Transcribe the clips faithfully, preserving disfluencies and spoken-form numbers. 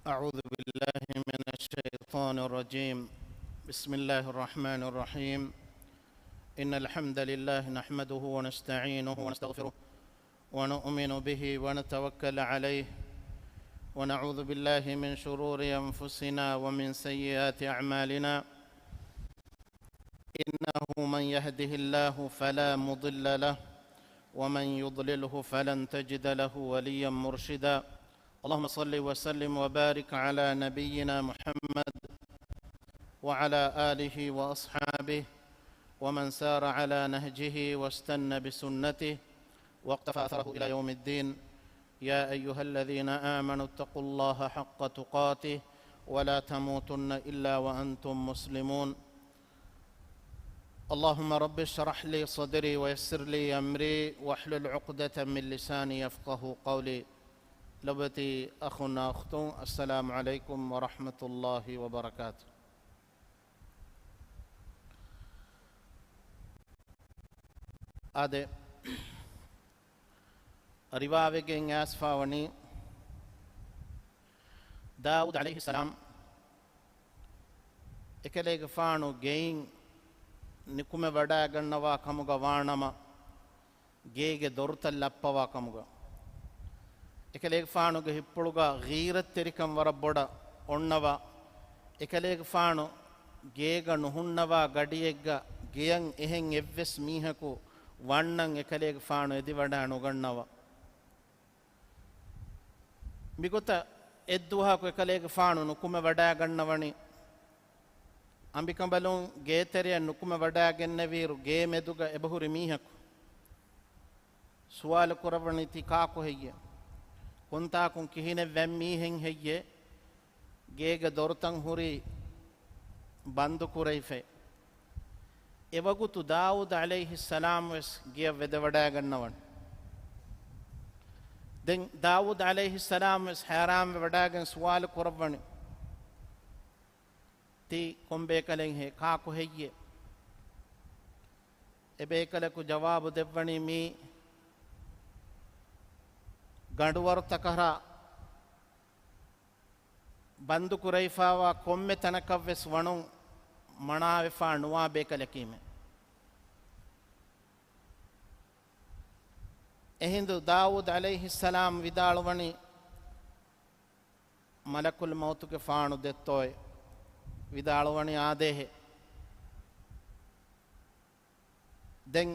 أعوذ بالله من الشيطان الرجيم. بسم الله الرحمن الرحيم. إن الحمد لله نحمده ونستعينه ونستغفره ونؤمن به ونتوكل عليه ونعوذ بالله من شرور أنفسنا ومن سيئات أعمالنا. إنه من يهده الله فلا مضل له ومن يضلله فلن تجد له وليا مرشدا. اللهم صل وسلم وبارك على نبينا محمد وعلى آله وأصحابه ومن سار على نهجه واستن بسنته واقتفى أثره إلى يوم الدين. يا أيها الذين آمنوا اتقوا الله حق تقاته ولا تموتن إلا وأنتم مسلمون. اللهم رب اشرح لي صدري ويسر لي أمري واحلل عقدة من لساني يفقهوا قولي. ލޮބުވެތި އަޚުންނާ އުޚްތުން، އައްސަލާމު ޢަލައިކުމް ވަރަޙްމަތުﷲި ވަބަރަކާތު. އާދެ، ރިވާވެގެން އައިސްފާވަނީ، ދާވޫދު ޢަލައިހިއްސަލާމް އެކަލޭގެފާނު ގެއިން ނުކުމެވަޑައިގަންނަވާ ކަމުގަ ވާނަމަ، ގޭގެ ދޮރުތައް ލައްޕަވާ ކަމުގަ، އެކަލޭގެފާނުގެ ހިތްޕުޅުގަ ޣީރަތްތެރިކަން ވަރަށް ބޮޑަށް އޮންނަވާ، އެކަލޭގެފާނު ގޭގަ ނުހުންނަވާ ގަޑިއެއްގަ ގެޔަށް އެހެން އެއްވެސް މީހަކު ވަންނަން އެކަލޭގެފާނު އެދިވަޑައި ނުގަންނަވާ. މިގޮތަށް އެއްދުވަހަކު އެކަލޭގެފާނު ނުކުމެވަޑައިގަންނަވަނީ، އަނބިކަނބަލުން ގޭތެރެއަށް ނުކުމެވަޑައިގެންނެވިއިރު، ގޭ މެދުގަ އެބަހުރި މީހަކު ސުވާލު ކުރައްވަނީ، ތި ކާކު ހެއްޔޭ؟ ކޮންތާކުން ކިހިނެއް ވަން މީހެއް ހެއްޔޭ؟ ގޭގެ ދޮރުތައް ހުރީ ބަންދު ކުރެވިފައި. އެވަގުތު ދާވޫދު ޢަލައިހިއްސަލާމް ވެސް ގެޔަށް ވެދެވަޑައިގަންނަވަން. ދެން ދާވޫދު ޢަލައިހިއްސަލާމް ވެސް ހައިރާންވެވަޑައިގެން ސުވާލު ކުރައްވަނީ، ތި ކޮން ބޭކަލެއް ހޭ؟ ކާކު ހެއްޔޭ؟ އެބޭކަލަކު ޖަވާބު ދެއްވަނީ، މީ ގަނޑުވަރުތަކަށް ބަންދު ކުރެވިފައިވާ ކޮންމެ ތަނަކަށްވެސް ވަނުން މަނާވެފަ ނުވާ ބޭކަލަކީމެ. އެހިނދު ދާވޫދު ޢަލައިހިއްސަލާމް ވިދާޅުވަނީ، މަލަކުލް މައުތުގެފާނު ދެއްތޯއޭ؟ ވިދާޅުވަނީ، އާދޭހޭ. ދެން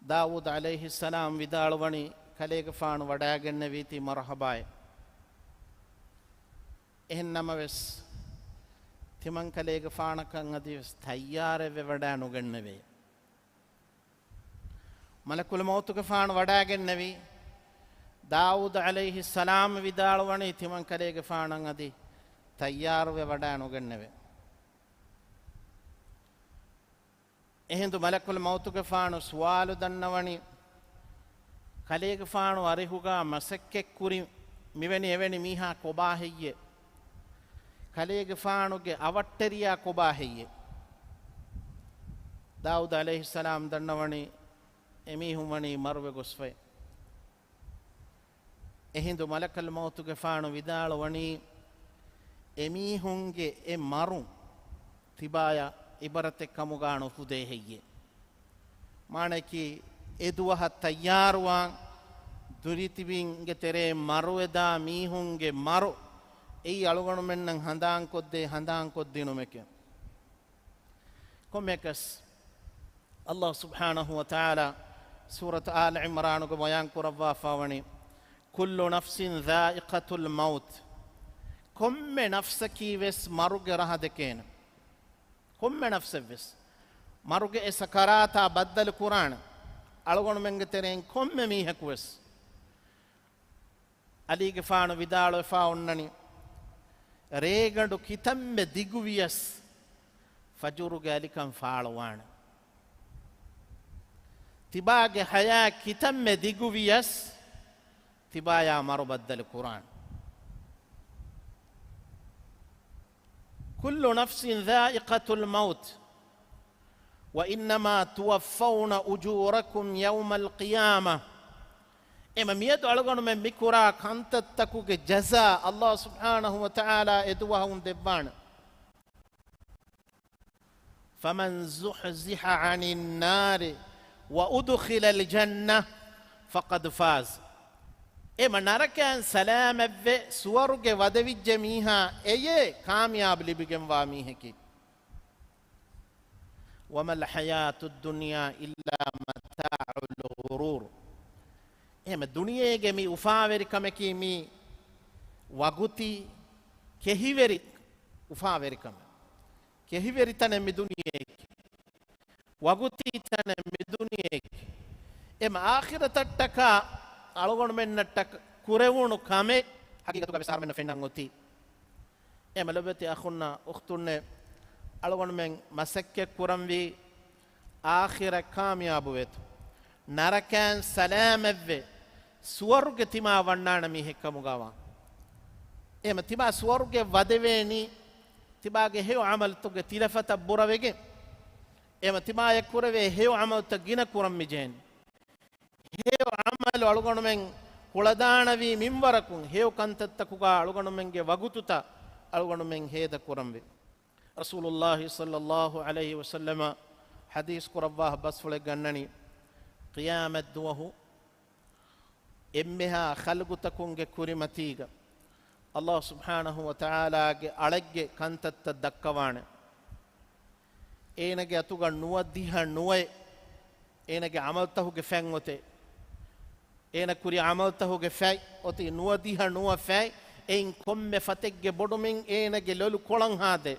ދާވޫދު ޢަލައިހިއްސަލާމް ވިދާޅުވަނީ، ކަލޭގެފާނު ވަޑައިގެންނެވީތީ މަރުޙަބާއޭ. އެހެން ނަމަވެސް، ތިމަން ކަލޭގެފާނަކަށް އަދިވެސް ތައްޔާރެއް ވެވަޑައި ނުގެންނެވޭ. މަލަކުލް މައުތުގެފާނު ވަޑައިގެންނެވީ، ދާވޫދު ޢަލައިހިއްސަލާމް ވިދާޅުވަނީ، ތިމަން ކަލޭގެފާނަށް އަދި ތައްޔާރުވެވަޑައި ނުގެންނެވޭ. އެހިނދު މަލަކުލް މައުތުގެފާނު ސުވާލު ދަންނަވަނީ، ކަލޭގެފާނު އަރިހުގަ މަސައްކަތްކުރި މިވެނި އެވެނި މީހާ ކޮބާ ހެއްޔޭ؟ ކަލޭގެފާނުގެ އަވަށްޓެރިޔާ ކޮބާ ހެއްޔޭ؟ ދާވޫދު ޢަލައިހިއްސަލާމް ދަންނަވަނީ، އެމީހުން ވަނީ މަރުވެ ގޮސްފައި. އެހިނދު މަލަކަލް މައުތުގެފާނު ވިދާޅުވަނީ، އެމީހުންގެ އެ މަރުން ތިބާޔަށް އިބްރަތެއް ކަމުގަ ނުފުދޭ ހެއްޔޭ؟ މާނައަކީ، އެ ދުވަހަށް ތައްޔާރުވާން ދުރިތިބީންގެ ތެރޭ މަރުވެދާ މީހުންގެ މަރު އެއީ އަޅުގަނޑުމެންނަށް ހަނދާންކޮށްދޭ ހަނދާންކޮށްދިނުމެކޭ. ކޮންމެއަކަސް، ﷲ ސުބްޙާނަހޫ ވަތަޢާލާ ސޫރަތު އާލު ޢިމްރާނުގަ ބަޔާން ކުރައްވާފަވަނީ، كل نفس ذائقة الموت. ކޮންމެ ނަފްސަކީ ވެސް މަރުގެ ރަހަ ދެކޭނެ. ކޮންމެ ނަފްސެއް ވެސް މަރުގެ އެ ސަކަރާތާ ބައްދަލު ކުރާނެ. އަޅުގަނޑުމެންގެ ތެރެއިން ކޮންމެ މީހަކު ވެސް. ޢަލީގެފާނު ވިދާޅުވެފާ އޮންނަނީ، ރޭގަނޑު ކިތަންމެ ދިގު ވިޔަސް، ފަޖުރުގެ އަލިކަން ފާޅުވާނެ. ތިބާގެ ޙަޔާތް ކިތަންމެ ދިގު ވިޔަސް، ތިބާޔާ މަރު ބައްދަލު ކުރާނެ. كل نفس ذائقة الموت وإنما توفون أجوركم يوم القيامة. އެމަ މިއަދު އަޅުގަނޑުމެން މި ކުރާ ކަންތައްތަކުގެ ޖަޒާ އައްލާހު ސުބްޙާނަހު ވަތަޢާލާ އެދުވަހުން ދެއްވާނެ. فَمَنْ زُحْزِحَ عَنِ النَّارِ وَأُدْخِلَ الْجَنَّةَ فَقَدْ فَازَ. އެމަ ނަރަކައިން ސަލާމަތްވެ ސުވަރުގެ ވަދެވިއްޖެ މީހާ އެޔޭ ކާމިޔާބު ލިބިގެންވާ މީހަކީ. وَمَا الْحَيَاةُ الدُّنْيَا إِلَّا مَتَاعُ الْغُرُورِ. އެހެން ދުނިޔޭގެ މި އުފާވެރިކަމަކީ މި ވަގުތީ ކެހިވެރި އުފާވެރިކަމެއް. ކެހިވެރިތަނެއް މި ދުނިޔޭގެ. ވަގުތީ ތަނެއް މި ދުނިޔޭގެ. އެމަ އާޚިރަތަށްޓަކާ އަޅުގަނޑުމެންނަށްޓަކާ ކުރެވުނު ކަމެއް ހަގީގަތުގަ ވެސް އަހަރުމެންނަށް ފެންނަން އޮތީ. އެމަ ލޮބެތި އަޚުންނާ އުޚްތުންނޭ، އަޅުގަނޑުމެން މަސައްކަތް ކުރަންވީ އާޚިރަތް ކާމިޔާބުވޭތޯ، ނަރަކައިން ސަލާމަތްވެ ސުވަރުގެ ތިމާ ވަންނާނެ މީހެއް ކަމުގަވާ. އެމަ ތިމާ ސުވަރުގެ ވަދެވޭނީ ތިބާގެ ހެޔޮ ޢަމަލުތަކުގެ ތިލަފަތަށް ބުރަވެގެން. އެމަ ތިމާޔަށް ކުރެވޭ ހެޔޮ ޢަމަލުތައް ގިނަ ކުރަން މިޖެހެނީ. ހެޔޮ ޢަމަލު އަޅުގަނޑުމެން ކުޅަދާނަވީ މިންވަރަކުން، ހެޔޮ ކަންތައްތަކުގަ އަޅުގަނޑުމެންގެ ވަގުތުތައް އަޅުގަނޑުމެން ހޭދަ ކުރަންވީ. ރަސޫލުއްލާހި ޞައްލައްލާހު ޢަލައިހި ވަސައްލަމަ ޙަދީޘް ކުރައްވާ ބަސްފުޅެއް ގަންނަނީ، ޤިޔާމަތް ދުވަހު އެންމެހާ ޚަލްޤުތަކުންގެ ކުރިމަތީގަ އައްލާހު ސުބްޙާނަހު ވަތަޢާލާގެ އަޅެއްގެ ކަންތައްތައް ދައްކަވާނެ. އޭނަގެ އަތުގަ ނުވަ ދިހަ ނުވައެއް އޭނަގެ ޢަމަލުތަކުގެ ފަތް އޮތޭ. އޭނަ ކުރި ޢަމަލުތަކުގެ ފަތް އޮތީ ނުވަ ދިހަ ނުވަ ފަތް. އެއިން ކޮންމެ ފަތެއްގެ ބޮޑުމިން އޭނަގެ ލޮލު ކޮޅަށް ހާދޭ.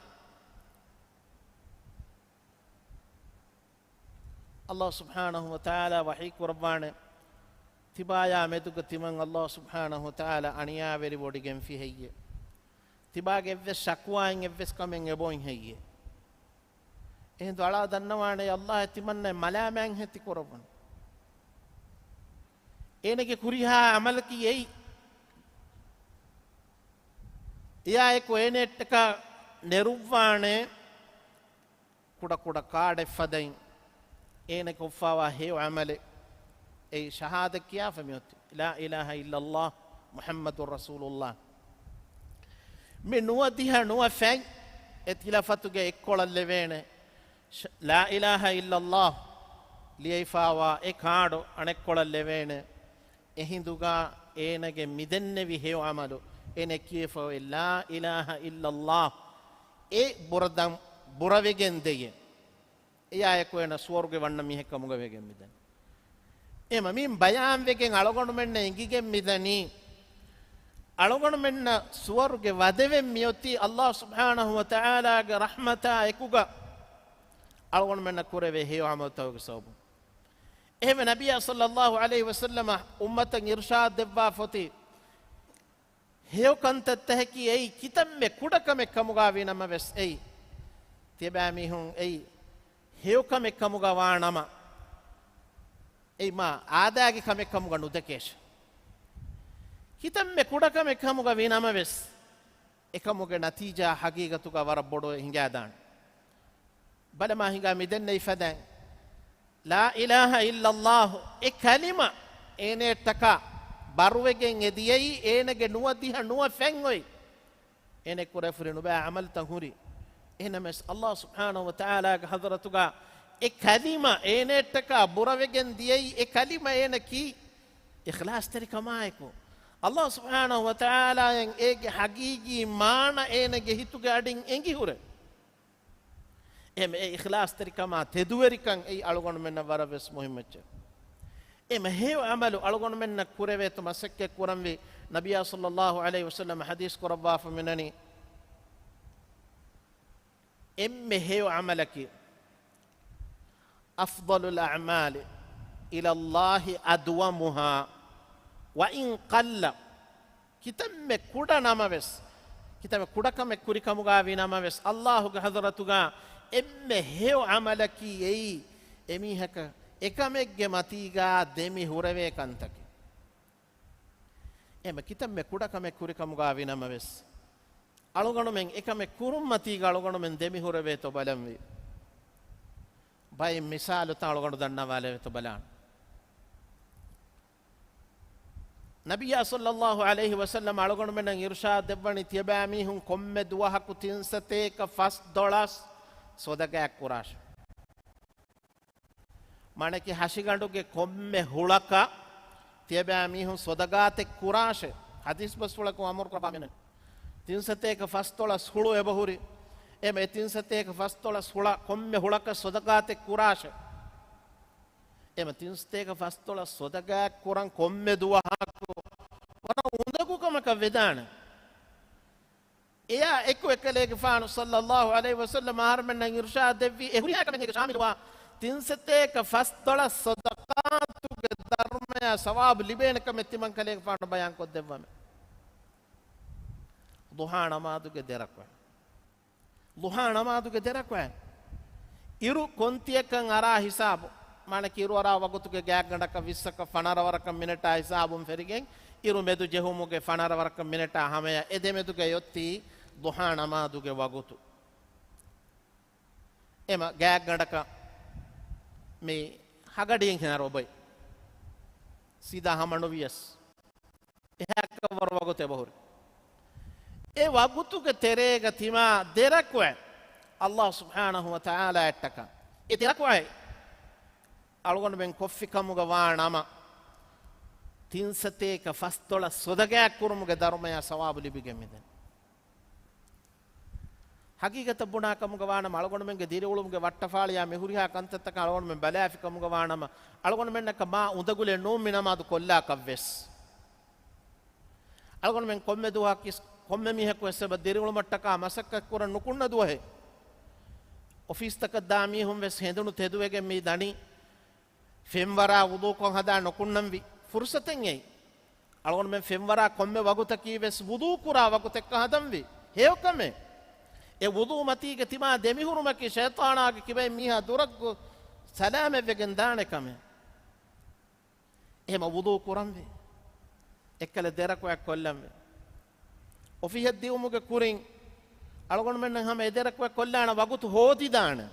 އައްލާހު ސުބްޙާނަހު ވަތަޢާލާ ވަޙީ ކުރައްވާނެ، ތިބާޔާ މެދުގަ ތިމަން އައްލާހު ސުބްޙާނަހު ވަތަޢާލާ އަނިޔާވެރިވޮޑިގެންފި ހެއްޔޭ؟ ތިބާގެ އެއްވެސް ޝަކުވާއެއް އެއްވެސް ކަމެއް އެބައޮތް ހެއްޔޭ؟ އެހިނދު އަޅާ ދަންނަވާނެ އައްލާހަށް ތިމަންނަ މަލާމާތް ހެތި ކުރައްވަން. އޭނަގެ ކުރިހާ ޢަމަލަކީ އެއީ. އެއާއެކު އޭނައަށްޓަކާ ނެރުއްވާނެ ކުޑަކުޑަ ކާޑެއް ފަދައިން އޭނަ ކޮށްފާވާ ހެޔޮ ޢަމަލެއް. އެއީ ޝަހާދަތް ކިޔާފަ މިއޮތީ، لا إله إلا الله محمد رسول الله. މި ނުވަ ދިހަ ނުވަ ފަތް އެ ތިލަފަތުގެ އެއްކޮޅަށް ލެވޭނެ، ޝަ-، لا إله إلا الله ލިޔެފާވާ އެ ކާޑު އަނެއްކޮޅަށް ލެވޭނެ. އެހިނދުގަ އޭނަގެ މިދެންނެވި ހެޔޮ ޢަމަލު، އޭނަ ކިޔެފައޮތް لا إله إلا الله އެ ބުރަދަން ބުރަވެގެން ދެޔެ. އެއާއެކު އޭނަ ސުވަރުގެ ވަންނަ މީހެއް ކަމުގަ ވެގެން މިދަނީ. އެމަ މިން ބަޔާންވެގެން އަޅުގަނޑުމެންނަށް އެނގިގެން މިދަނީ، އަޅުގަނޑުމެންނަށް ސުވަރުގެ ވަދެވެން މިއޮތީ އައްލާހު ސުބްޙާނަހު ވަތަޢާލާގެ ރަޙްމަތާ އެކުގަ އަޅުގަނޑުމެންނަށް ކުރެވޭ ހެޔޮ ޢަމަލުތަކުގެ ސަބަބުން. އެހެންވެ، ނަބިއްޔާ ޞައްލައްލާހު ޢަލައިހި ވަސައްލަމަ އުއްމަތަށް އިރުޝާދު ދެއްވާފަ އޮތީ، ހެޔޮ ކަންތައްތަކަކީ އެއީ ކިތަންމެ ކުޑަކަމެއް ކަމުގަ ވީ ނަމަވެސް އެއީ، ތިޔަބައިމީހުން އެއީ ހެޔޮކަމެއް ކަމުގަ ވާ ނަމަ، އެއީ މާ އާދައިގެ ކަމެއް ކަމުގަ ނުދެކޭށެ. ކިތަންމެ ކުޑަކަމެއް ކަމުގަ ވީ ނަމަވެސް، އެކަމުގެ ނަތީޖާ ހަގީގަތުގަ ވަރަށް ބޮޑު ހިނގާދާނެ. ބަލަމާ ހިނގާ މިދެންނެވި ފަދައިން، لا إله إلا الله އެ ކަލިމަ އޭނައަށްޓަކާ ބަރުވެގެން އެ ދިޔައީ އޭނަގެ ނުވަ ދިހަ ނުވަ ފަތް އޮތް. އޭނަ ކުރެފުރި ނުބައި ޢަމަލުތައް ހުރި. އެހެނަމެސް އައްލާހު ސުބްޙާނަހު ވަތަޢާލާގެ ޙަޟްރަތުގަ އެ ކަލިމަ އޭނައަށްޓަކާ ބުރަވެގެން ދިޔައީ އެ ކަލިމަ އޭނަ ކީ އިޚްލާޞްތެރިކަމާއެކު. އައްލާހު ސުބްޙާނަހު ވަތަޢާލާއަށް އޭގެ ޙަޤީޤީ މާނަ އޭނަގެ ހިތުގެ އަޑިން އެނގި ހުރެ. އެހެން އެ އިޚްލާޞްތެރިކަމާ، ތެދުވެރިކަން އެއީ އަޅުގަނޑުމެންނަށް ވަރަށް ވެސް މުހިއްމު އެއްޗެއް. އެމަ ހެޔޮ ޢަމަލު އަޅުގަނޑުމެންނަށް ކުރެވޭތޯ މަސައްކަތް ކުރަންވީ. ނަބިއްޔާ ޞައްލައްލާހު ޢަލައިހި ވަސައްލަމަ ޙަދީޘް ކުރައްވާފަ މިނަނީ، އެންމެ ހެޔޮ ޢަމަލަކީ، أفضل الأعمال إلى الله أدومها وإن قل. ކިތަންމެ ކުޑަ ނަމަވެސް، ކިތަންމެ ކުޑަކަމެއް ކުރިކަމުގަ ވީ ނަމަވެސް، އައްލާހުގެ ޙަޟްރަތުގަ އެންމެ ހެޔޮ ޢަމަލަކީ އެއީ، އެމީހަކަށް އެކަމެއްގެ މަތީގަ ދެމި ހުރެވޭ ކަންތަކެއް. އެމަ ކިތަންމެ ކުޑަކަމެއް ކުރިކަމުގަ ވި ނަމަވެސް، އަޅުގަނޑުމެން އެކަމެއް ކުރުންމަތީގަ އަޅުގަނޑުމެން ދެމި ހުރެވޭތޯ ބަލަންވީ. ބައެއް މިސާލުތައް އަޅުގަނޑު ދަންނަވާލެވޭތޯ ބަލާން. ނަބިއްޔާ ޞައްލައްލާހު ޢަލައިހި ވަސައްލަމަ އަޅުގަނޑުމެންނަށް އިރުޝާދު ދެއްވަނީ، ތިޔަބައިމީހުން ކޮންމެ ދުވަހަކު ތިން ސަތޭކަ ފަސް ދޮޅަސް ޞަދަޤާތް ކުރާށޭ. މާނައަކީ ހަށިގަނޑުގެ ކޮންމެ ހުޅަކަށް ތިޔަބައިމީހުން ޞަދަޤާތެއް ކުރާށޭ. ޙަދީޘް ބަސްފުޅަކުން އަމުރު ކުރައްވާ މިނެއް. ތިން ސަތޭކަ ފަސް ދޮޅަސް ހުޅު އެބަހުރި. އެމަ އެ ތިން ސަތޭކަ ފަސް ދޮޅަސް ހުޅަ ކޮންމެ ހުޅަކަށް ޞަދަޤާތެއް ކުރާށޭ. އެމަ ތިން ސަތޭކަ ފަސް ދޮޅަސް ޞަދަޤާތް ކުރަން ކޮންމެ ދުވަހަކު ވަރަށް އުނދަގޫ ކަމަކަށް ވެދާނެ. އެޔާ އެކު އެކަލޭގެފާނު ޞައްލައްލާހު ޢަލައިހި ވަސައްލަމަ އަހަރުމެންނަށް އިރުޝާދު ދެއްވީ، އެ ހުރިހާ ކަމެއް ޝާމިލުވާ ތިން ސަތޭކަ ފަސް ދޮޅަސް ޞަދަޤާތުގެ ދަރުމަޔާ ސަވާބު ލިބޭނެ ކަމެއް ތިމަން ކަލޭގެފާނު ބަޔާން ކޮށްދެއްވަމޭ. ޟުޙާ ނަމާދުގެ ދެރަކު. ޟުޙާ ނަމާދުގެ ދެރަކު. އިރު ކޮންތިއަކަށް އަރާ ހިސާބު. މާނައަކީ އިރު އަރާ ވަގުތުގެ ގާތްގަނޑަކަށް ވިއްސަކަށް ފަނަރަ ވަރަކަށް މިނެޓާ ހިސާބުން ފެށިގެން، އިރު މެދު ޖެހުމުގެ ފަނަރަ ވަރަކަށް މިނެޓާ ހަމަޔަށް އެ ދެމެދުގައި އޮތީ ޟުޙާ ނަމާދުގެ ވަގުތު. އެމަ ގާތްގަނޑަކަށް މި ހަގަޑިއެއް ހިނާރު އޮބޮތް. ސީދާ ހަމަ ނުވިޔަސް. އެހާކަށް ވަރު ވަގުތެއް އެބަހުރި. އެ ވަގުތުގެ ތެރޭގަ ތިމާ ދެރަކުޢަތް ﷲ ސުބްޙާނަހު ވަތަޢާލާއަށްޓަކާ. އެ ދެރަކުޢަތް އަޅުގަނޑުމެން ކޮށްފި ކަމުގަ ވާ ނަމަ، ތިން ސަތޭކަ ފަސް ދޮޅަސް ޞަދަޤާތް ކުރުމުގެ ދަރުމަޔާ ސަވާބު ލިބިގެން މިދެން. ހަގީގަތަށް ބުނާ ކަމުގަ ވާނަމަ، އަޅުގަނޑުމެންގެ ދިރިއުޅުމުގެ ވައްޓަފާޅިޔާ މި ހުރިހާ ކަންތައްތަކަށް އަޅުގަނޑުމެން ބަލާފި ކަމުގަ ވާނަމަ، އަޅުގަނޑުމެންނަކަށް މާ އުނދަގުލެއް ނޫން މި ނަމާދު ކޮށްލާކަށްވެސް. އަޅުގަނޑުމެން ކޮންމެ ދުވަހަކުވެސް، ކޮންމެ މީހަކުވެސް އެބަ ދިރިއުޅުމަށްޓަކާ މަސައްކަތް ކުރަން ނުކުންނަ ދުވަހެއް. އޮފީސްތަކަށް ދާ މީހުން ވެސް ހެނދުނު ތެދުވެގެން މި ދަނީ. ފެންވަރާ ވުޟޫކޮށް ހަދާ ނުކުންނަންވީ ފުރުސަތެއް އެއީ. އަޅުގަނޑުމެން ފެންވަރާ ކޮންމެ ވަގުތަކީ ވެސް ވުޟޫ ކުރާ ވަގުތެއްކަ ހަދަންވީ. ހެޔޮކަމެއް. އެ ވުޟޫ މަތީގެ ތިމާ ދެމިހުރުމަކީ ޝައިޠާނާގެ ކިބައިން މީހާ ދުރަށް ގޮ-، ސަލާމަތްވެގެން ދާނެ ކަމެއް. އެހެމަ ވުޟޫ ކުރަންވީ. އެއްކަލަ ދެރަކުޢަތް ކޮށްލަންވީ. އޮފީހަށް ދިއުމުގެ ކުރިން އަޅުގަނޑުމެންނަށް ހަމަ އެ ދެރަކުޢަތް ކޮށްލާނަ ވަގުތު ހޯދިދާނެ.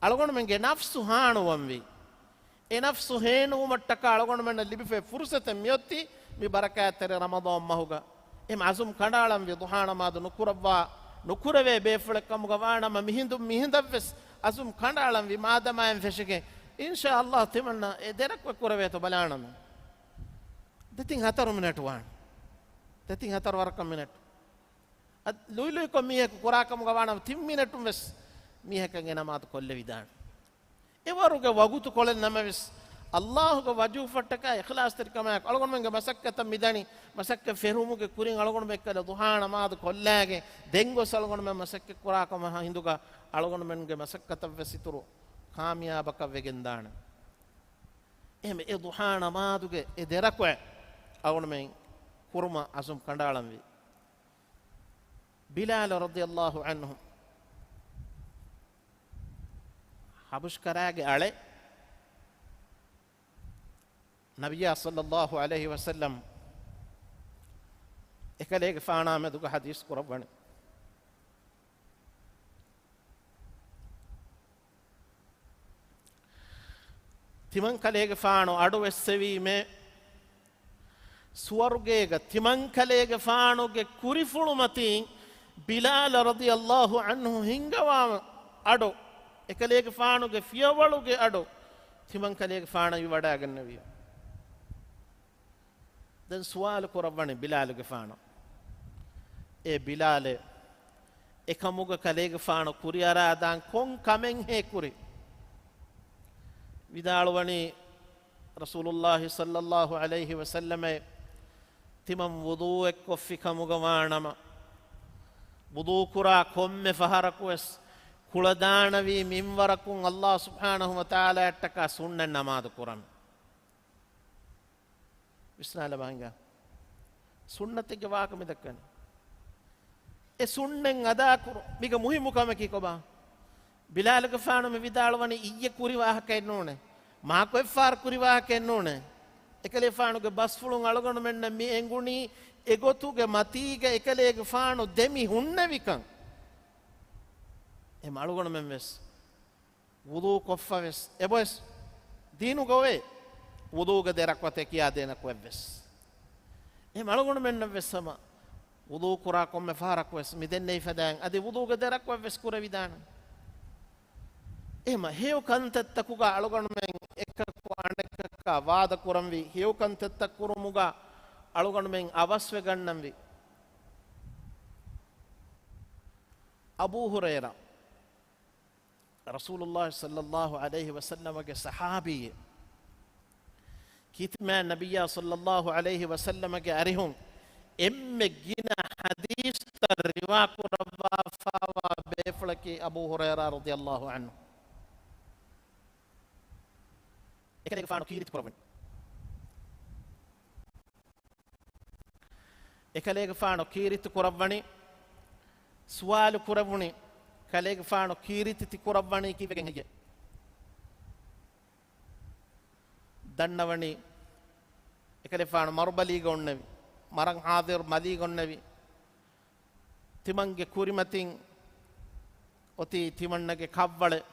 އަޅުގަނޑުމެންގެ ނަފްސު ހާނުވަންވީ. އެ ނަފްސު ހޭނުވުމަށްޓަކާ އަޅުގަނޑުމެންނަށް ލިބިފައި ފުރުސަތެއް މިއޮތީ މި ބަރަކާތްތެރި ރަމަޟާން މަހުގަ. އެމަ އަޒުމް ކަނޑައަޅަންވީ ޟުޙާ ނަމާދު ނުކުރައްވާ، ނުކުރެވޭ ބޭފުޅެއް ކަމުގަ ވާނަމަ މިހިނދު މިހިނދަށްވެސް އަޒުމް ކަނޑައަޅަންވީ މާދަމާއިން ފެށިގެން. އިންޝާﷲ ތިމަންނަ އެ ދެރަކުޢަތް ކުރެވޭތޯ ބަލާނަމޭ. ދެތިން ހަތަރު މިނެޓު ވާނެ. ދެތިން ހަތަރު ވަރަކަށް މިނެޓު. އަދި ލުއިލުއިކޮށް މީހަކު ކުރާ ކަމުގަ ވާނަމަ ތިން މިނެޓުން ވެސް މީހަކަށް އެ ނަމާދު ކޮށްލެވިދާނެ. އެވަރުގެ ވަގުތު ކޮޅެއް ނަމަވެސް، ﷲގެ ވަޖުހަށްޓަކާ އިޚްލާޞްތެރިކަމާއެކު އަޅުގަނޑުމެންގެ މަސައްކަތަށް މިދަނީ. މަސައްކަތް ފެށުމުގެ ކުރިން އަޅުގަނޑުމެން އެއްކަލަ ޟުޙާ ނަމާދު ކޮށްލާގެން ދެން ގޮސް އަޅުގަނޑުމެން މަސައްކަތް ކުރާ ކަމަށް ހިނދުގަ އަޅުގަނޑުމެންގެ މަސައްކަތަށްވެސް އިތުރު ކާމިޔާބަކަށް ވެގެންދާނެ. އެހެން އެ ޟުޙާ ނަމާދުގެ އެ ދެރަކުޢަތް އަޅުގަނޑުމެން ކުރުމަށް އަޒުމް ކަނޑައަޅަންވީ. ބިލާލު ރަޟިޔަﷲ ޢަންހު ޙަބަޝް ކަރާގެ އަޅެއް، ނަބިއްޔާ ޞައްލަﷲ ޢަލައިހި ވަސައްލަމް އެކަލޭގެފާނާ މެދުގަ ޙަދީޘް ކުރައްވަނީ. ތިމަންކަލޭގެފާނު އަޑު އެއްސެވީމޭ، ސުވަރުގޭގަ ތިމަންކަލޭގެފާނުގެ ކުރިފުޅުމަތީން ބިލާލަށް ރަޟިޔަﷲ ޢަންހު ހިންގަވާ އަޑު، އެކަލޭގެފާނުގެ ފިޔަވަޅުގެ އަޑު ތިމަންކަލޭގެފާނަށް ވިވަޑައިގަންނެވި. ދެން ސުވާލު ކުރައްވަނީ ބިލާލުގެފާނަށް، އޭ ބިލާލޭ، އެކަމުގަ ކަލޭގެފާނު ކުރިއަރާދާން ކޮން ކަމެއްހޭ ކުރީ؟ ވިދާޅުވަނީ، ރަސޫލުﷲ ޞައްލަﷲ ޢަލައިހި ވަސައްލަމައޭ، ތިމަން ވުޟޫއެއް ކޮށްފި ކަމުގަ ވާނަމަ، ވުޟޫ ކުރާ ކޮންމެ ފަހަރަކުވެސް ކުޅަދާނަވީ މިންވަރަކުން ﷲ ސުބްޙާނަހު ވަތަޢާލާއަށްޓަކާ ސުންނަތް ނަމާދު ކުރަން. ވިސްނާލަބަ ހިނގާ. ސުންނަތެއްގެ ވާހަކަ މި ދައްކަނީ. އެ ސުންނަތް އަދާކުރު، މީގަ މުހިއްމު ކަމަކީ ކޮބާ؟ ބިލާލުގެފާނު މި ވިދާޅުވަނީ އިއްޔެ ކުރި ވާހަކައެއް ނޫނޭ. މާކޮއެއްފަހަރު ކުރި ވާހަކައެއް ނޫނޭ. އެކަލޭފާނުގެ ބަސްފުޅުން އަޅުގަނޑުމެންނަށް މި އެނގުނީ އެގޮތުގެ މަތީގަ އެކަލޭގެފާނު ދެމި ހުންނެވިކަން. އެ އަޅުގަނޑުމެން ވެސް ވުޟޫ ކޮށްފަވެސް އެބައޮތް ދީނުގަ އޮވޭ. ވުޟޫގެ ދެ ރަކުޢަތެއް ކިޔާދޭނަކު އެއްވެސް. އެހެން އަޅުގަނޑުމެންނަށްވެސް ހަމަ ވުޟޫ ކުރާ ކޮންމެ ފަހަރަކުވެސް މި ދެންނެވި ފަދައިން އަދި ވުޟޫގެ ދެ ރަކުޢަތްވެސް ކުރެވިދާނެ. އެހެމަ ހެޔޮ ކަންތައްތަކުގަ އަޅުގަނޑުމެން އެކަކު އަނެކަކާ ވާދަ ކުރަންވީ، ހެޔޮ ކަންތައްތައް ކުރުމުގަ އަޅުގަނޑުމެން އަވަސްވެގަންނަންވީ. އަބޫ ހުރައިރާ ރަސޫލުﷲ ޞައްލަﷲ ޢަލައިހި ވަސައްލަމަގެ ޞަޙާބީއެއް. ކީރިތި މާތް ނަބިއްޔާ ޞައްލަﷲ ޢަލައިހި ވަސައްލަމަގެ އަރިހުން އެންމެ ގިނަ ޙަދީޘްތައް ރިވާ ކުރައްވާފައިވާ ބޭފުޅަކީ އަބޫ ހުރައިރާ ރަޟިޔަﷲ ޢަންހު. އެކަލޭގެފާނު ކީރިތި ކުރައްވަނީ. އެކަލޭގެފާނު ކީރިތި ކުރައްވަނީ، ސުވާލު ކުރެވުނީ، ކަލޭގެފާނު ކީރިތި ތި ކުރައްވަނީ ކީއްވެގެން ހެއްޔޭ؟ ދަންނަވަނީ، އެކަލޭގެފާނު މަރުބަލީގަ އޮންނެވި، މަރަން ޙާޟިރު މަލީގަ އޮންނެވި، ތިމަންގެ ކުރިމަތިން އޮތީ ތިމަންނަގެ ކަށްވަޅެއް.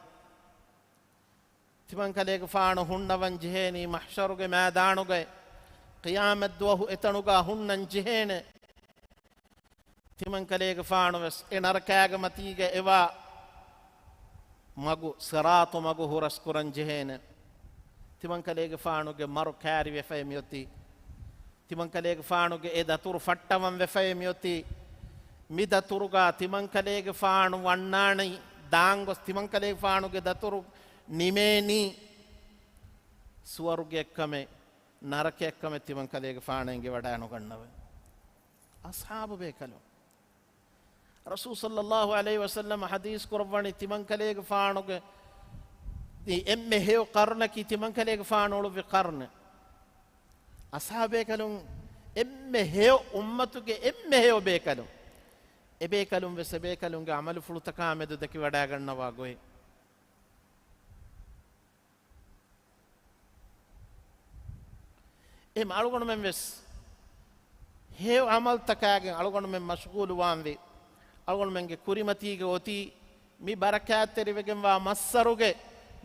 ތިމަންކަލޭގެފާނު ހުންނަވަން ޖެހޭނީ މަޙްޝަރުގެ މައިދާނުގައި، ޤިޔާމަތްދުވަހު އެތަނުގަ ހުންނަން ޖެހޭނެ. ތިމަންކަލޭގެފާނު ވެސް އެ ނަރަކާގެ މަތީގަ އެވާ މަގު، ޞިރާޠު މަގު ހުރަސްކުރަން ޖެހޭނެ. ތިމަންކަލޭގެފާނުގެ މަރު ކާރިވެފައި މިއޮތީ. ތިމަންކަލޭގެފާނުގެ އެ ދަތުރު ފައްޓަވަން ވެފައި މިއޮތީ. މި ދަތުރުގަ ތިމަންކަލޭގެފާނު ވަންނާނީ ދާން ގޮސް، ތިމަންކަލޭގެފާނުގެ ދަތުރު ނިމޭނީ ސުވަރުގެއަށްކަމެއް، ނަރަކައަށްކަމެއް ތިމަންކަލޭގެފާނަށް އެނގިވަޑައިނުގަންނަވަން. އަޞްޙާބު ބޭކަލުން. ރަސޫލު ޞައްލަﷲ ޢަލައިހި ވަސައްލަމަ ޙަދީޘް ކުރައްވަނީ ތިމަންކަލޭގެފާނުގެ އެންމެ ހެޔޮ ޤަރުނަކީ ތިމަންކަލޭގެފާނު އުޅުއްވި ޤަރުނެއް. އަޞްޙާބޭކަލުން އެންމެ ހެޔޮ އުއްމަތުގެ އެންމެ ހެޔޮ ބޭކަލުން. އެބޭކަލުން ވެސް އެބޭކަލުންގެ ޢަމަލުފުޅުތަކާ މެދު ދެކިވަޑައިގަންނަވާ ގޮތް. އެ އަޅުގަނޑުމެން ވެސް ހެޔޮ ޢަމަލުތަކާގެން އަޅުގަނޑުމެން މަޝްޣޫލުވާންވީ. އަޅުގަނޑުމެންގެ ކުރިމަތީގަ އޮތީ މި ބަރަކާތްތެރިވެގެންވާ މައްސަރުގެ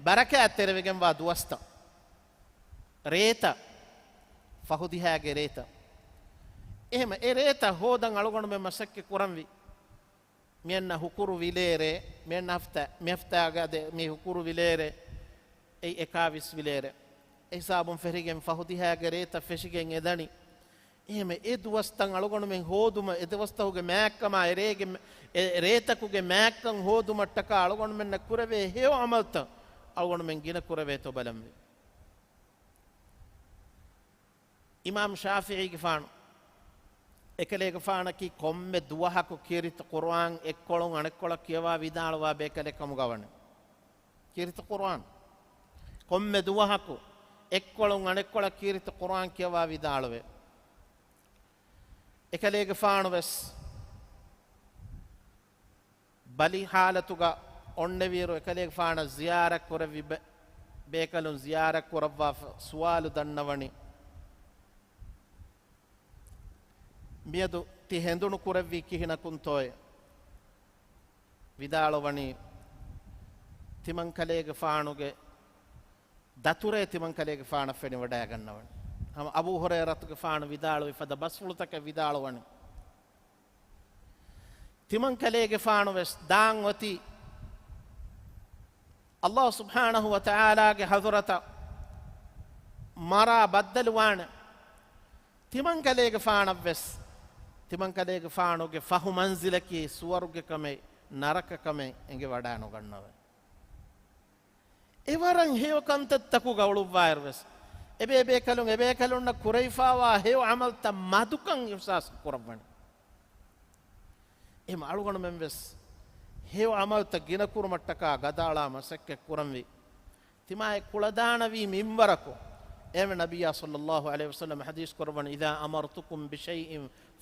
ބަރަކާތްތެރިވެގެންވާ ދުވަސްތައް، ރޭތައް، ފަހުދިހާގެ ރޭތައް. އެހެމަ އެ ރޭތައް ހޯދަން އަޅުގަނޑުމެން މަސައްކަތް ކުރަންވީ. މިއަންނަ ހުކުރު ވިލޭރޭ، މިއަންނަ ހަފްތާ، މި ހަފްތާގަ ދެ، މި ހުކުރު ވިލޭރޭ، އެއީ އެކާވީސް ވިލޭރޭ. އެ ހިސާބުން ފެށިގެން ފަހުދިހާގެ ރޭތައް ފެށިގެން އެދަނީ. އެހެމެ އެ ދުވަސްތައް އަޅުގަނޑުމެން ހޯދުމަށް، އެ ދުވަސްތަކުގެ މާތްކަމާ، އެ ރޭގެ މެ، އެ ރޭތަކުގެ މާތްކަން ހޯދުމަށްޓަކާ އަޅުގަނޑުމެންނަށް ކުރެވޭ ހެޔޮ ޢަމަލުތައް އަޅުގަނޑުމެން ގިނަ ކުރެވޭތޯ ބަލަންވީ. އިމާމް ޝާފިޢީގެފާނު އެކަލޭގެފާނަކީ ކޮންމެ ދުވަހަކު ކީރިތި ޤުރުއާން އެއްކޮޅުން އަނެއްކޮޅަށް ކިޔަވާ ވިދާޅުވާ ބޭކަލެއް ކަމުގަ ވަނީ. ކީރިތި ޤުރުއާން ކޮންމެ ދުވަހަކު އެއްކޮޅުން އަނެއްކޮޅަށް ކީރިތި ޤުރުއާން ކިޔަވާ ވިދާޅުވޭ. އެކަލޭގެފާނު ވެސް ބަލި ޙާލަތުގަ އޮންނެވިއިރު އެކަލޭގެފާނަށް ޒިޔާރަތް ކުރެއްވި ބޭ، ބޭކަލުން ޒިޔާރަތް ކުރައްވާފަ ސުވާލު ދަންނަވަނީ، މިއަދު ތި ހެނދުނު ކުރެއްވީ ކިހިނަކުންތޯއޭ؟ ވިދާޅުވަނީ، ތިމަންކަލޭގެފާނުގެ ދަތުރޭ ތިމަންކަލޭގެފާނަށް ފެނިވަޑައިގަންނަވަނީ. ހަމަ އަބޫ ހުރައިރަތުގެފާނު ވިދާޅުވި ފަދަ ބަސްފުޅުތަކެއް ވިދާޅުވަނީ. ތިމަންކަލޭގެފާނު ވެސް ދާން އޮތީ ﷲ ސުބްޙާނަހޫ ވަތަޢާލާގެ ޙަޟްރަތަށް މަރާ ބައްދަލުވާނެ. ތިމަންކަލޭގެފާނަށް ވެސް ތިމަންކަލޭގެފާނުގެ ފަހު މަންޒިލަކީ ސުވަރުގެކަމެއް ނަރަކަކަމެއް އެނގިވަޑައިނުގަންނަވަން. އެވަރަށް ހެޔޮ ކަންތައްތަކުގަ އުޅުއްވާއިރު ވެސް، އެބޭބޭކަލުން އެބޭކަލުންނަށް ކުރެވިފައިވާ ހެޔޮ ޢަމަލުތައް މަދުކަން އިޙްސާސް ކުރައްވަނީ. އެހެމަ އަޅުގަނޑުމެން ވެސް ހެޔޮ ޢަމަލުތައް ގިނަ ކުރުމަށްޓަކާ ގަދައަޅާ މަސައްކަތް ކުރަންވީ. ތިމާއެ ކުޅަދާނަވީ މިންވަރަކު، އެހެންވެ ނަބިއްޔާ ޞައްލައްލާހު ޢަލައިހި ވަސައްލަމަ ޙަދީޘް ކުރައްވަނީ، "إذا أمرتكم بشيء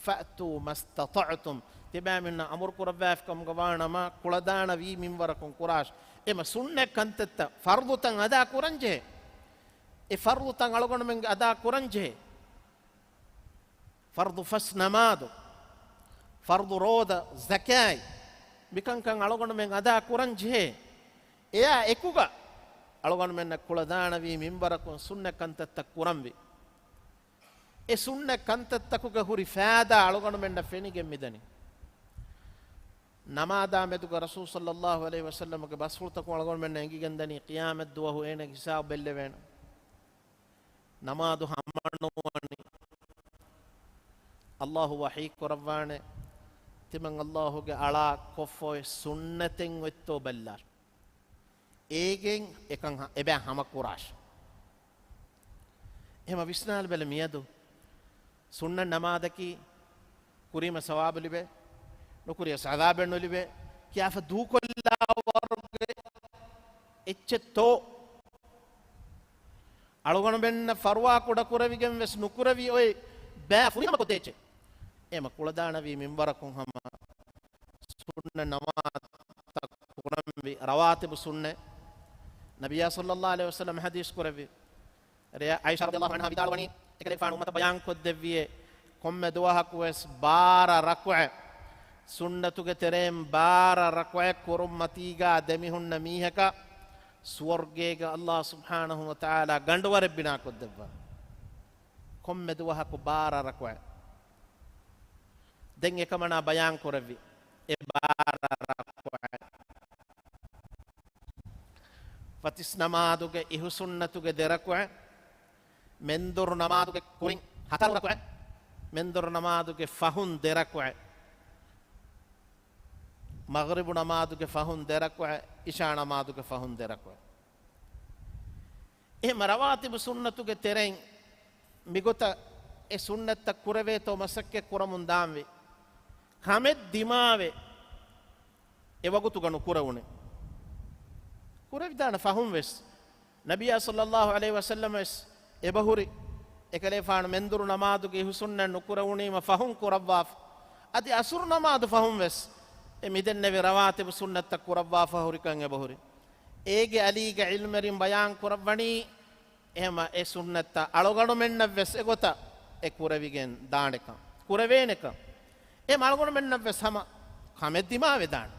فأتوا ما استطعتم." ތިބާމީހުންނަށް އަމުރު ކުރައްވާފިކަމުގަ ވާނަމަ، ކުޅަދާނަވީ މިންވަރަކުން ކުރާށި. އެމަ ސުންނަތް ކަންތައްތައް، ފަރްޟުތައް އަދާ ކުރަންޖެހޭ. އެ ފަރްޟުތައް އަޅުގަނޑުމެން އަދާ ކުރަންޖެހޭ. ފަރްޟު ފަސް ނަމާދު، ފަރްޟު ރޯދަ، ޒަކާތް، މިކަންކަން އަޅުގަނޑުމެން އަދާ ކުރަން ޖެހޭ. އެއާ އެކުގަ އަޅުގަނޑުމެންނަށް ކުޅަދާނަވީ މިންވަރަކުން ސުންނަ ކަންތައްތައް ކުރަންވީ. އެ ސުންނަ ކަންތައްތަކުގެ ހުރި ފައިދާ އަޅުގަނޑުމެންނަށް ފެނިގެން މިދަނީ. ނަމާދާ މެދުގަ ރަސޫލު ޞައްލައްލާހު ޢަލައިހި ވަސައްލަމަގެ ބަސްފުޅުތަކުން އަޅުގަނޑުމެންނަށް އެނގިގެންދަނީ، ޤިޔާމަތް ދުވަހު އޭނަގެ ހިސާބު ބެއްލެވޭނެ. ނަމާދު ހަމަނުވަނީ. އައްލާހު ވަޙީ ކުރައްވާނެ، ތިމަން އައްލާހުގެ އަޅާ ކޮށްފަ އޮތް ސުންނަތެއް އޮތްތޯ ބައްލާށި. އޭގެން އެކަން ހަ-، އެބައި ހަމަ ކުރާށި. އެހެމަ ވިސްނާލަބަލަ މިއަދު ސުންނަ ނަމާދަކީ ކުރީމަ ސަވާބު ލިބޭ، ނުކުރިޔަސް ޢަޛާބެއް ނުލިބޭ ކިޔާފަ ދޫކޮށްލާ ވަރުގެ އެއްޗެއްތޯ؟ އަޅުގަނޑުމެންނަށް ފަރުވާ ކުޑަކުރެވިގެން ވެސް ނުކުރެވި އޮތް ބައި ފުރިހަމަ ކޮށްދޭ އެއްޗެއް. އެމަ ކުޅަދާނަވީ މިންވަރަކުން ހަމަ ސުންނަ ނަމާދުތައް ކުރަންވީ، ރަވާތިބު ސުންނަ. ނަބިއްޔާ ޞައްލައްލާހު ޢަލައިހި ވަސައްލަމަ ޙަދީޘް ކުރެއްވި. ރެޔަ ޢާއިޝާ ރަޟިޔައްލާހު ޢަންހާ ވިދާޅުވަނީ، އެކަލޭގެފާނު އުއްމަތަށް ބަޔާން ކޮށްދެއްވިއޭ، ކޮންމެ ދުވަހަކު ވެސް ބާރަ ރަކުޢަތް ސުންނަތުގެ ތެރެއިން ބާރަ ރަކުޢަތް ކުރުން މަތީގާ ދެމިހުންނަ މީހަކަށް ސުވަރުގޭގަ އައްލާހު ސުބްޙާނަހު ވަތަޢާލާ ގަނޑުވަރެއް ބިނާކޮށްދެއްވާ. ކޮންމެ ދުވަހަކު ބާރަ ރަކުޢަތް. ދެން އެކަމަނާ ބަޔާން ކުރެއްވި އެ ބާރަ ރަކުޢަތް. ފަތިސް ނަމާދުގެ އިހުސުންނަތުގެ ދެ ރަކުޢަތް، މެންދުރު ނަމާދުގެ ކުރިން ހަތަރު ރަކުޢަތް، މެންދުރު ނަމާދުގެ ފަހުން ދެ ރަކުޢަތް، މަޣްރިބު ނަމާދުގެ ފަހުން ދެ ރަކުޢަތް، އިޝާ ނަމާދުގެ ފަހުން ދެ ރަކުޢަތް. އެހެމަ ރަވާތިބު ސުންނަތުގެ ތެރެއިން މިގޮތަށް އެ ސުންނަތްތައް ކުރެވޭތޯ މަސައްކަތް ކުރަމުން ދާންވީ. ކަމެއް ދިމާވެ އެ ވަގުތުގަ ނުކުރެވުނެ. ކުރެވިދާނެ ފަހުން ވެސް. ނަބިއްޔާ ޞައްލައްލާހު ޢަލައިހި ވަސައްލަމަ ވެސް އެބަހުރި، އެކަލޭފާނު މެންދުރު ނަމާދުގެ އިހުސުންނަތް ނުކުރެވުނީމަ ފަހުން ކުރައްވާފަ. އަދި އަސުރު ނަމާދު ފަހުން ވެސް އެ މިދެންނެވި ރަވާތިބު ސުންނަތްތައް ކުރައްވާފަ ހުރިކަން އެބަހުރި. އޭގެ އަލީގެ ޢިލްމުވެރިން ބަޔާން ކުރައްވަނީ، އެހެމަ އެ ސުންނަތްތައް އަޅުގަނޑުމެންނަށް ވެސް އެގޮތަށް އެ ކުރެވިގެން ދާނެކަން، ކުރެވޭނެކަން. އެ އަޅުގަނޑުމެންނަށް ވެސް ހަމަ ކަމެއް ދިމާވެދާނެ.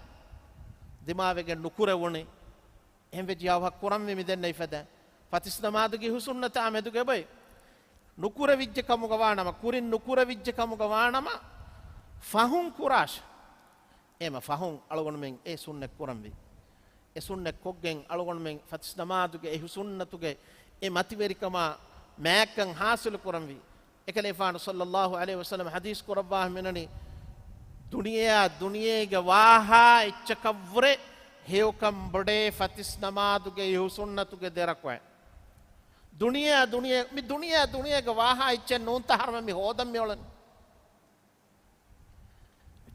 ދިމާވެގެން ނުކުރެވުނީ. އެހެން ވެއްޖި އަވަހަށް ކުރަންވީ މިދެންނެވި ފަދަ ފަތިސް ނަމާދުގެ އިހުސުންނަތާ މެދުގަ އެބައި ނުކުރެވިއްޖެ ކަމުގަ ވާނަމަ، ކުރިން ނުކުރެވިއްޖެ ކަމުގަ ވާނަމަ، ފަހުން ކުރާށި. އެހެމަ ފަހުން އަޅުގަނޑުމެން އެ ސުންނަތް ކުރަންވީ. އެ ސުންނަތް ކޮށްގެން އަޅުގަނޑުމެން ފަތިސް ނަމާދުގެ އިހުސުންނަތުގެ އެ މަތިވެރިކަމާ މާތްކަން ޙާޞިލު ކުރަންވީ. އެކަލޭފާނު ޞައްލައްލާހު ޢަލައިހި ވަސައްލަމަ ޙަދީޘް ކުރައްވާ މިނަނީ، ދުނިޔެއާ ދުނިޔޭގަ ވާހާ އެއްޗަކަށްވުރެ ހެޔޮކަން ބޮޑޭ ފަތިސް ނަމާދުގެ އިހުސުންނަތުގެ ދެ ރަކުޢަތް. ދުނިޔެއާ ދުނިޔެ، މި ދުނިޔެއާ ދުނިޔޭގަ ވާހާ އެއްޗެއް ނޫންތަ ހަރުމެ މި ހޯދަން މިއުޅެނީ.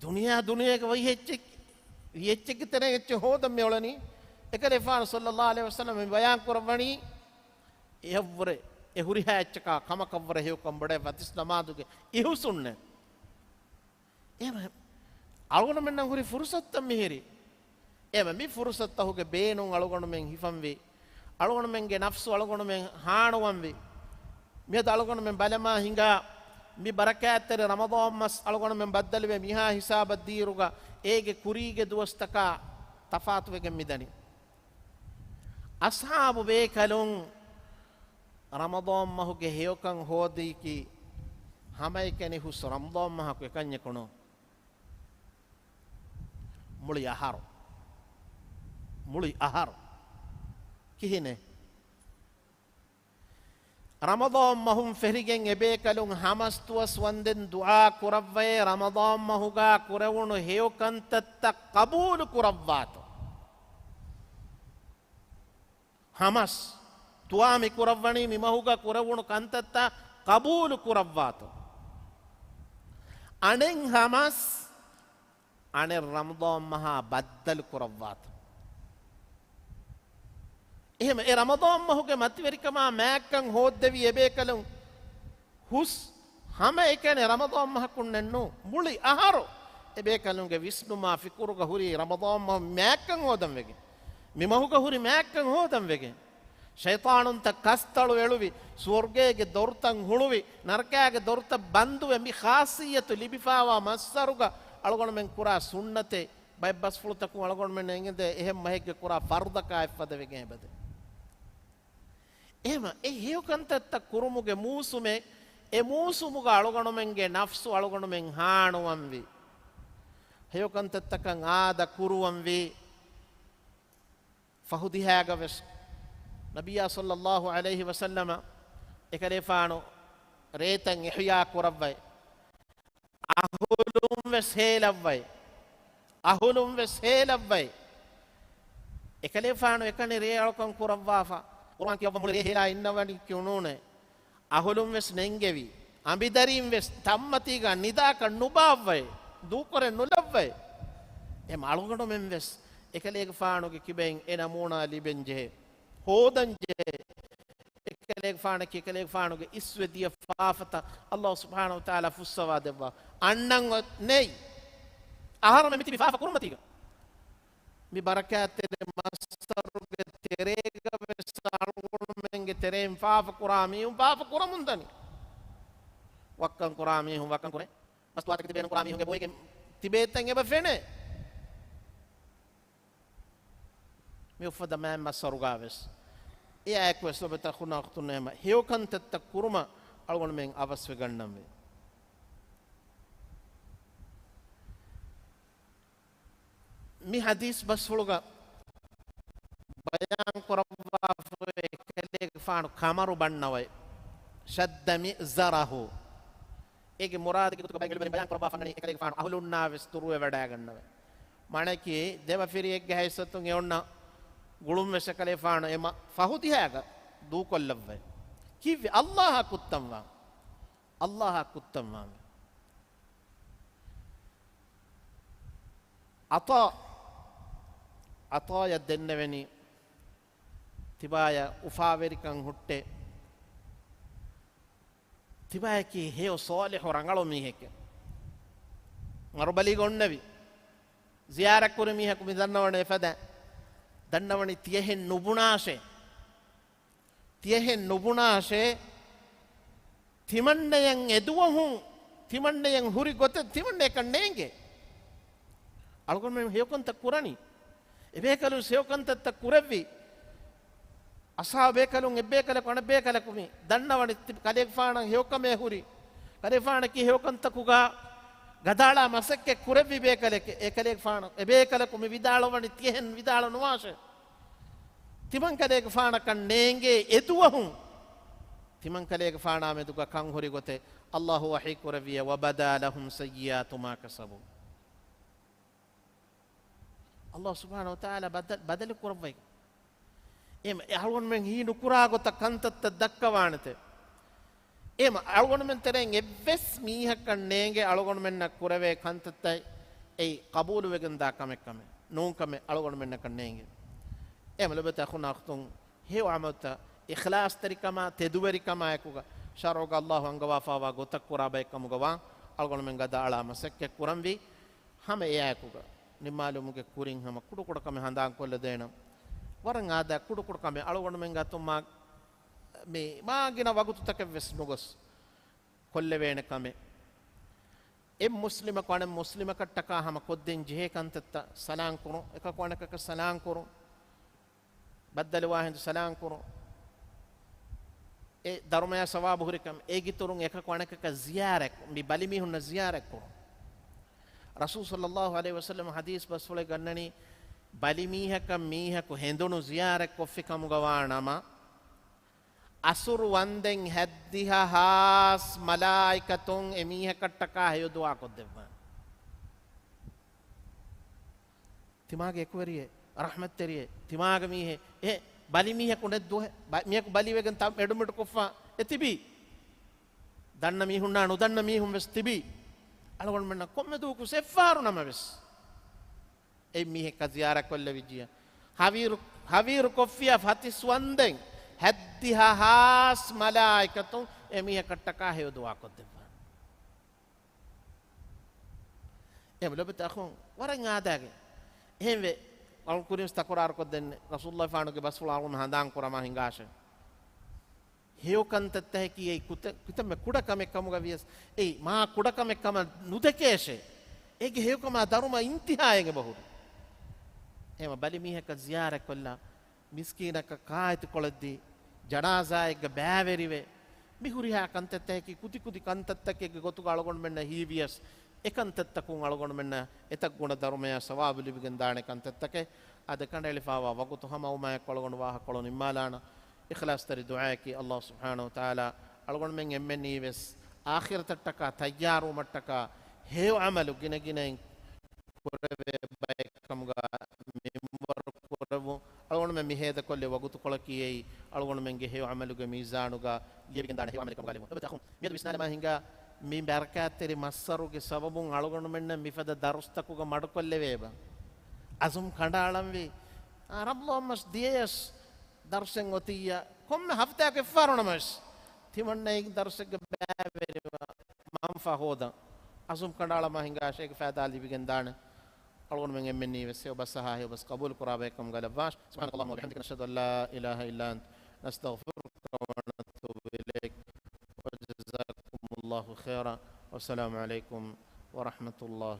ދުނިޔެއާ ދުނިޔޭގަ ވައި އެއްޗެއް، ވި އެއްޗެއްގެ ތެރެއިން އެއްޗެއް ހޯދަން މިއުޅެނީ. އެކަލޭފާނު ޞައްލައްލާހު ޢަލައިހި ވަސައްލަމަ މި ބަޔާން ކުރައްވަނީ، އެއަށްވުރެ، އެ ހުރިހާ އެއްޗަކާ ކަމަކަށްވުރެ ހެޔޮކަން ބޮޑޭ ފަތިސް ނަމާދުގެ އިހުސުންނަތް. އެހެމަ އަޅުގަނޑުމެންނަށް ހުރި ފުރުޞަތުތައް މިހިރީ. އެހެމަ މި ފުރުޞަތުތަކުގެ ބޭނުން އަޅުގަނޑުމެން ހިފަންވީ. އަޅުގަނޑުމެންގެ ނަފްސު އަޅުގަނޑުމެން ހާނުވަންވީ. މިއަދު އަޅުގަނޑުމެން ބަލަމާ ހިނގާ، މި ބަރަކާތްތެރި ރަމަޟާން މަސް އަޅުގަނޑުމެން ބައްދަލުވެ މިހާ ހިސާބަށް ދީއިރުގަ، އޭގެ ކުރީގެ ދުވަސްތަކާ ތަފާތުވެގެން މިދަނީ. އަޞްޙާބު ބޭކަލުން ރަމަޟާން މަހުގެ ހެޔޮކަން ހޯދީކީ ހަމައެކަނި ހުސް ރަމަޟާން މަހަކު އެކަންޏެކު ނޫން. މުޅި އަހަރު. މުޅި އަހަރު. ކިހިނެއް؟ ރަމަޟާން މަހުން ފެށިގެން އެބޭކަލުން ހަމަސް ދުވަސް ވަންދެން ދުޢާ ކުރައްވައޭ، ރަމަޟާން މަހުގާ ކުރެވުނު ހެޔޮ ކަންތައްތައް ޤަބޫލު ކުރައްވާތޯ. ހަމަސް ދުޢާ މި ކުރައްވަނީ މި މަހުގަ ކުރެވުނު ކަންތައްތައް ޤަބޫލު ކުރައްވާތޯ. އަނެއް ހަމަސް އަނެއް ރަމަޟާން މަހާ ބައްދަލު ކުރައްވާތޯ. އެހެމަ އެ ރަމަޟާން މަހުގެ މަތިވެރިކަމާ މާތްކަން ހޯއްދެވި އެބޭކަލުން ހުސް ހަމައެކަނި ރަމަޟާން މަހަކުންނެއްނު، މުޅި އަހަރު އެބޭކަލުންގެ ވިސްނުމާ ފިކުރުގަ ހުރީ ރަމަޟާން މަހު މާތްކަން ހޯދަން ވެގެން. މި މަހުގަ ހުރި މާތްކަން ހޯދަން ވެގެން. ޝައިޠާނުންތައް ކަސްތަޅު އެޅުވި، ސުވަރުގޭގެ ދޮރުތައް ހުޅުވި، ނަރަކާގެ ދޮރުތައް ބަންދުވެ، މި ޚާއްޞިއްޔަތު ލިބިފާވާ މައްސަރުގަ އަޅުގަނޑުމެން ކުރާ ސުންނަތެއް ބައެއް ބަސްފުޅުތަކުން އަޅުގަނޑުމެން އެނގެންދޭ އެހެން މަހެއްގެ ކުރާ ފަރުޟަކާ އެއްފަދަ ވެގެން އެބަދޭ. އެހެމަ އެ ހެޔޮކަންތައްތައް ކުރުމުގެ މޫސުމެއް، އެ މޫސުމުގަ އަޅުގަނޑުމެންގެ ނަފްސު އަޅުގަނޑުމެން ހާނުވަންވީ. ހެޔޮކަންތައްތަކަށް އާދަ ކުރުވަންވީ. ފަހު ދިހާގަ ވެސް ނަބިއްޔާ ޞައްލައްލާހު ޢަލައިހި ވަސައްލަމަ އެކަލޭފާނު ރޭތައް އިޙްޔާ ކުރައްވައި، އަހުލުން ވެސް ހޭލައްވައި، އަހުލުން ވެސް ހޭލައްވައި، އެކަލޭފާނު އެކަނި ރޭ އަޅުކަން ކުރައްވާފަ، ޤުރުއާން ކިޔައްވަމުޅި ރޭ ހޭލާ އިންނަވަނީ ކިޔުނޫނޭ. އަހުލުން ވެސް ނެންގެވި، އަނބިދަރީން ވެސް ތައްމަތީގަ ނިދާކަށް ނުބާއްވައި، ދޫކުރެއް ނުލައްވައި، އެ އަޅުގަނޑުމެން ވެސް އެކަލޭގެފާނުގެ ކިބައިން އެ ނަމޫނާ ލިބެން ޖެހޭ، ހޯދަން ޖެހޭ. އެކަލޭގެފާނަކީ އެކަލޭގެފާނުގެ އިސްވެ ދިޔަ ފާފަތައް ﷲ ސުބްޙާނަހޫ ވަތަޢާލާ ފުއްސަވާ ދެއްވާ. އަންނަން އޮތް ނެތް. އަހަރުމެން މިތިބީ ފާފަ ކުރުމަތީގަ. މި ބަރަކާތްތެރި މައްސަރުގެ ތެރޭގަ ވެސް އަޅުގަނޑުމެންގެ ތެރެއިން ފާފަ ކުރާ މީހުން ފާފަ ކުރަމުން ދަނީ. ވައްކަން ކުރާ މީހުން ވައްކަން ކުރޭ. މަސްތުވާތަކެތި ބޭނުން ކުރާ މީހުންގެ ބޮއެގެ ތިބޭތަން އެބަ ފެނޭ. މި އުފަދަ މާތް މައްސަރުގާ ވެސް އެއާއެކު ވެސް ލޮބުވެތި އަޚުންނާ އުޚްތުންނޭ ހެޔޮކަންތައްތައް ކުރުމަށް އަޅުގަނޑުމެން އަވަސްވެގަންނަންވީ. މި ޙަދީޘް ބަސްފުޅުގަ ބަޔާން ކުރައްވާފައި އެކަލޭގެފާނު ކަމަރު ބަންނަވައި، ޝައްދަ މިއްޒަރަހު. އޭގެ މުރާދުގެ ގޮތުގަ ބައެއް ޢިލްމުވެރިން ބަޔާން ކުރައްވާފަ އަންނަނީ އެކަލޭގެފާނު އަހުލުންނާ ވެސް ދުރުވެވަޑައިގަންނަވައި. މާނައަކީ ދެމަފިރިއެއްގެ ހައިސިއްޔަތުން އެ އޮންނަ ގުޅުން ވެސް އެކަލޭގެފާނު އެ މަ-، ފަހު ދިހާގަ ދޫކޮށްލައްވައި. ކީއްވެ؟ ﷲ އާ ކުއްތަންވާން. ﷲ އާ ކުއްތަންވާން. ޢަޠާ، ޢަޠާޔަށް ދެންނެވެނީ ތިބާޔަށް އުފާވެރިކަން ހުއްޓޭ. ތިބާޔަކީ ހެޔޮ ޞާލިޙު ރަނގަޅު މީހެކޭ. މަރުބަލީގަ އޮންނެވި. ޒިޔާރަތްކުރި މީހަކު މި ދަންނަވަނީ އެފަދަ. ދަންނަވަނީ ތިޔަހެން ނުބުނާށޭ. ތިޔަހެން ނުބުނާށޭ، ތިމަންނަޔަށް އެދުވަހުން، ތިމަންނަޔަށް ހުރި ގޮތެއް ތިމަންނަޔަކަށް ނޭނގޭ. އަޅުގަނޑުމެން ހެޔޮކަންތައް ކުރަނީ. އެބޭކަލުން ހެޔޮކަންތައްތައް ކުރެއްވި. އަޞްޙާބު ބޭކަލުން އެއްބޭކަލަކު އަނެއްބޭކަލަކު މި ދަންނަވަނީ ތި-، ކަލޭގެފާނަށް ހެޔޮކަމޭ ހުރި. ކަލޭގެފާނަކީ ހެޔޮކަންތަކުގަ ގަދައަޅާ މަސައްކަތް ކުރެއްވި ބޭކަލެކޭ. އެ ކަލޭގެފާނު އެބޭކަލަކު މި ވިދާޅުވަނީ ތިޔަހެން ވިދާޅު ނުވާށޭ. ތިމަން ކަލޭގެފާނަކަށް ނޭނގޭ އެދުވަހުން ތިމަން ކަލޭގެފާނާ މެދުގަ ކަން ހުރި ގޮތެއް ﷲ ވަޙީ ކުރެއްވިއޭ، وَبَدَا لَهُمْ سَيِّئَاتُ مَا كَسَبُوا. ﷲ ސުބްޙާނަހޫ ވަތަޢާލާ ބަދަ-، ބަދަލު ކުރައްވައި. އެ އަޅުގަނޑުމެން ހީ ނުކުރާ ގޮތަށް ކަންތައްތައް ދައްކަވާނެތެ. އެ އަޅުގަނޑުމެން ތެރެއިން އެއްވެސް މީހަކަށް ނޭނގޭ އަޅުގަނޑުމެންނަށް ކުރެވޭ ކަންތައްތައް އެއީ ޤަބޫލުވެގެންދާ ކަމެއް ކަމެއް ނޫން ކަމެއް އަޅުގަނޑުމެންނަކަށް ނޭނގޭ. އެ ލޮބުވެތި އަޚުންނާ އުޚްތުން، ހެޔޮ ޢަމަލުތައް އިޚްލާޞްތެރިކަމާ، ތެދުވެރިކަމާ އެކުގަ ޝަރުޢުގަ ﷲ އަންގަވާފައިވާ ގޮތަށް ކުރާ ބައެއް ކަމުގަ ވާން އަޅުގަނޑުމެން ގަދައަޅާ މަސައްކަތް ކުރަންވީ. ހަމަ އެއާއެކުގަ ނިންމާލުމުގެ ކުރިން ހަމަ ކުޑަކުޑަ ކަމެއް ހަނދާންކޮށްލަދޭނަން. ވަރަށް އާދަ، ކުޑަކުޑަ ކަމެއް އަޅުގަނޑުމެން ގާތުން މާ މި މާ ގިނަ ވަގުތުތަކެއް ވެސް ނުގޮސް ކޮށްލެވޭނެ ކަމެއް. އެއް މުސްލިމަކު އަނެއް މުސްލިމަކަށްޓަކާ ހަމަ ކޮށްދޭން ޖެހޭ ކަންތައްތައް، ސަލާން ކުރުން، އެކަކު އަނެކަކަށް ސަލާން ކުރުން، ބައްދަލުވާހިނދު ސަލާން ކުރުން، އެ ދަރުމަޔާ ސަވާބު ހުރި ކަމެއް. އޭގެއިތުރުން އެކަކު އަނެކަކަށް ޒިޔާރަތް، މި ބަލިމީހުންނަށް ޒިޔާރަތް ކުރުން. ރަސޫލު ޞައްލައްލާހު ޢަލައިހި ވަސައްލަމަ ޙަދީޘް ބަސްފުޅެއް ގަންނަނީ، ބަލިމީހަކަށް މީހަކު ހެނދުނު ޒިޔާރަތް ކޮށްފި ކަމުގަ ވާ ނަމަ، އަސުރު ވަންދެން ހައްދިހަ ހާސް މަލާއިކަތުން އެމީހަކަށްޓަކާ ހެޔޮ ދުޢާ ކޮށްދެއްވާނެ. ތިމާގެ އެކުވެރިއެއް، ރަޙްމަތްތެރިއެއް، ތިމާގެ މީހެއް، އެ ބަލި މީހަކު ނެއްދުވެ، ބަ-، މީހަކު ބަލިވެގެން ތަ-، އެޑުމިޓް ކޮށްފަ އެ ތިބީ. ދަންނަ މީހުންނާ ނުދަންނަ މީހުން ވެސް ތިބީ. އަޅުގަނޑުމެންނަށް ކޮންމެ ދުވަހަކު އެއްފަހަރު ނަމަވެސް އެ މީހެއްކަ ޒިޔާރަތް ކޮށްލެވިއްޖިޔަ. ހަވީރު، ހަވީރު ކޮށްފިޔާ ފަތިސް ވަންދެން ހައްދިހަ ހާސް މަލާއިކަތުން އެ މީހަކަށްޓަކާ ހެޔޮ ދުޢާ ކޮށްދެއްވާނެ. އެ ލޮބުވެތި އަޚުން ވަރަށް އާދައިގެ. އެހެންވެ، އަޅު ކުރިން ތަކުރާރު ކޮށްދެން ރަސޫލުﷲ ފާނުގެ ބަސްފުޅާ އަޅުން ހަނދާން ކުރަމާ ހިނގާށެ. ހެޔޮ ކަންތައްތަކަކީ އެއީ ކުތަ-، ކިތަންމެ ކުޑަ ކަމެއް ކަމުގަ ވިޔަސް، އެއީ މާ ކުޑަ ކަމެއް ކަމަށް ނުދެކޭށޭ. އޭގެ ހެޔޮކަމާ ދަރުމަ އިންތިހާއެއް އެބަހުރި. އެހެމަ ބަލި މީހަކަށް ޒިޔާރަތް ކޮށްލާ، މިސްކީނަކަށް ކާއެތި ކޮޅެއްދީ، ޖަނާޒާއެއްގަ ބައިވެރިވެ، މި ހުރިހާ ކަންތައްތަކަކީ ކުދިކުދި ކަންތައްތަކެއްގެ ގޮތުގަ އަޅުގަނޑުމެންނަށް ހީވިޔަސް، އެ ކަންތައްތަކުން އަޅުގަނޑުމެންނަށް އެތައް ގުނަ ދަރުމަޔާ ސަވާބު ލިބިގެންދާނެ ކަންތައްތަކެއް. އާދެ، ކަނޑައެޅިފާވާ ވަގުތު ހަމަވުމާއެކު އަޅުގަނޑު ވާހަކަކޮޅު ނިންމާލާނަން. އިޚްލާޞްތެރި ދުޢާއަކީ، ﷲ ސުބްޙާނަހޫ ވަތަޢާލާ އަޅުގަނޑުމެން އެންމެންނީވެސް އާޚިރަތަށްޓަކާ ތައްޔާރުވުމަށްޓަކާ ހެޔޮ ޢަމަލު ގިނަގިނައިން ކުރެވޭ ބައެއްކަމުގަ މިންވަރު ކުރެވުން. އަޅުގަނޑުމެން މި ހޭދަކޮށްލި ވަގުތުކޮޅަކީ އެއީ އަޅުގަނޑުމެންގެ ހެޔޮ ޢަމަލުގެ މީޒާނުގަ ލިޔެވިގެންދާނެ ހެޔޮ ޢަމަލެއް ކަމުގަ ލިބުން. އެބަތި އަޚުން، މިއަދު ވިސްނާލަމާ ހިނގާ މި ބަރަކާތްތެރި މައްސަރުގެ ސަބަބުން އަޅުގަނޑުމެންނަށް މިފަދަ ދަރުސްތަކުގަ މަޑުކޮށްލެވޭބަ؟ އަޒުމް ކަނޑައަޅަންވީ. އާ، ރަމަޟާން މަސް ދިޔަޔަސް ދަރުސެއް އޮތިއްޔާ، ކޮންމެ ހަފްތާއަކު އެއްފަހަރު ނަމަވެސް، ތިމަންނައިން ދަރުސެއްގަ ބައިވެރިވާ މަންފާ ހޯދަން. އަޒުމް ކަނޑައަޅަމާ ހިނގާށޭގެ ފައިދާ ލިބިގެންދާނެ. އަޅުގަނޑުމެން އެންމެންނީވެސް ހެޔޮ ބަސްއަހާ ހެޔޮ ބަސް ޤަބޫލުކުރާ ބައެއްކަމުގަ ލައްވާށި. سبحانك اللهم وبحمدك، نشهد أن لا إله إلا أنت، نستغفرك ونتوب إليك، وجزاكم الله خيرا، والسلام عليكم ورحمة الله.